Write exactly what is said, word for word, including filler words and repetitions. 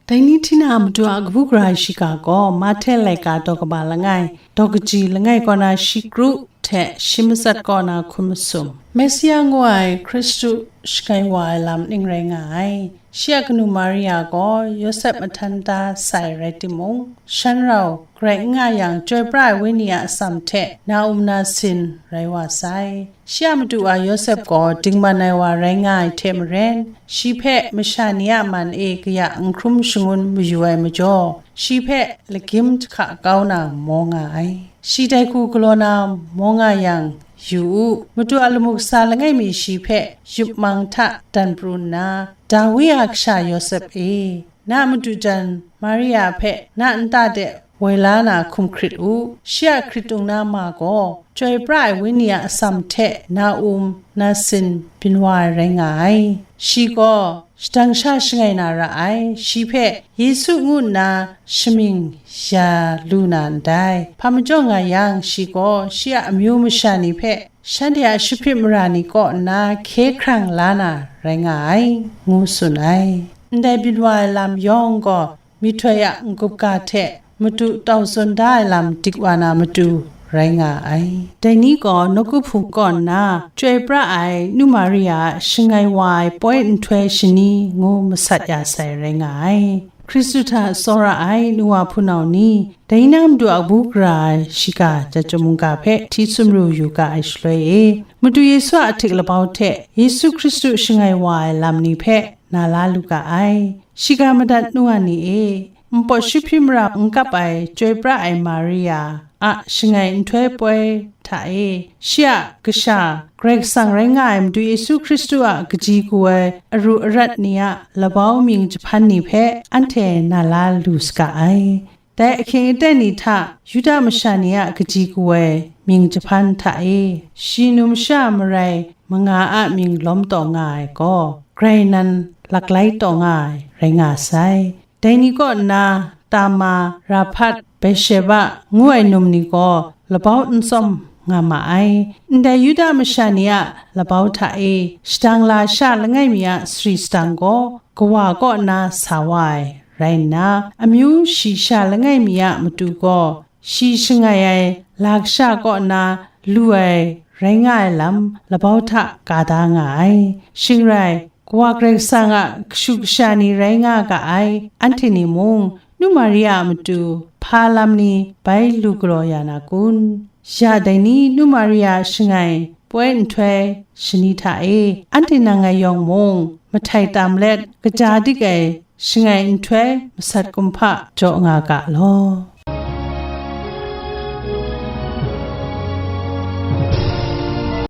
Dai ni hti na a Madu a kabu gara ai shiga gaw Mahte laika daw kaba langai, daw kaji langai kaw na shi kru hte shi matsat kaw na hkun masum. Mesia ngu ai Hkristu shangai wa ai lam ning rai nga ai. Shi a kanu Maria gaw Yawsep mahtan da sai rai timung, shan rau grai n nga yang, Chyoi Pra ai Wenyi a atsam hte na-um nasin rai wa sai. Shi a madu wa Yawsep gaw dingman ai wa rai nga ai hte maren, shi hpe masha ni a man e kaya n hkrum shangun mayu ai majaw, shi hpe lagyim jahka kau na maw nga ai. Shi dai hku galaw na maw nga yang, yu u, Madu a lamu kasa langai mi shi hpe yupmang hta dan pru nna, Dawi a kasha Yawsep e, na madu jan Maria hpe na nta de woi la na hkum hkrit u. Shi a hkritung na ma gaw Chyoi Pra ai Wenyi a atsam hte na-um nasin byin wa ai rai nga ai. Shi gaw shadang sha shangai na ra ai. Shi hpe Yesu ngu nna shamying ya lu na ndai. Hpa majaw nga yang, shi gaw shi a amyu masha ni hpe shanhte a shahpit mara ni kaw nna hkye hkrang la na rai nga ai, ngu tsun ai. Ndai byin wa ai lam yawng gaw myihtoi a n-gup ga hte madu tau tsun da ai lam dik wa na matu rai nga ai. Dai ni gaw nawku hpung kaw nna chyoi pra ai nu Maria a shangai wa ai poi nhtoi shani ngu masat ya sai rai nga ai. Hkristu hta tsawra ai nu wa hpunau ni, dai na madu a kabu gara ai shiga jat chyum mungga hpe hti sumru yu ga ai shaloi e, Madu Yesu a ahtik labau hte Yesu Hkristu shangai wa ai lam ni hpe na la lu ga ai. Shiga madat nu wa ni e, npawt shahpyi mara n kap ai chyoi pra ai Maria a shangai nhtoi poi hta e, shi a Kasha, Karai Kasang rai nga ai Madu Yesu Hkristu a kaji ku ai aru arat ni a labau mying jahpan ni hpe anhte na la lu saga ai. Dai ahkying aten ni hta Yuda masha ni a kaji ku ai mying jahpan hta e, shi numsha marai manga a mying lawm taw nga ai gaw, grai nan laklai taw nga ai rai nga sai. Dai ni kaw nna Tama, Rahpat, Behsheba ngu ai num ni gaw labau n tsawm nga ma ai. Ndai Yuda masha ni a labau hta e, shadang lasha langai mi a sari sadang gaw kawa kaw na sa wa ai rai nna, amyu shi sha langai mi a matu gaw shi shangai ai lakasha kaw na lu ai rai nga ai lam labau hta ka da nga ai. Shing rai, Kawa Karai Kasang a kashu kasha ni rai nga ga ai, anhte ni mung, nu Maria a matu hpa lam ni bai lu galaw ya na kun? Ya dai ni nu Maria shangai poi nhtoi shani hta e, anhte nang ngai yawng mung, mahtai tam let, kaja dik ai shangai nhtoi masat kumhpa jaw nga ga law.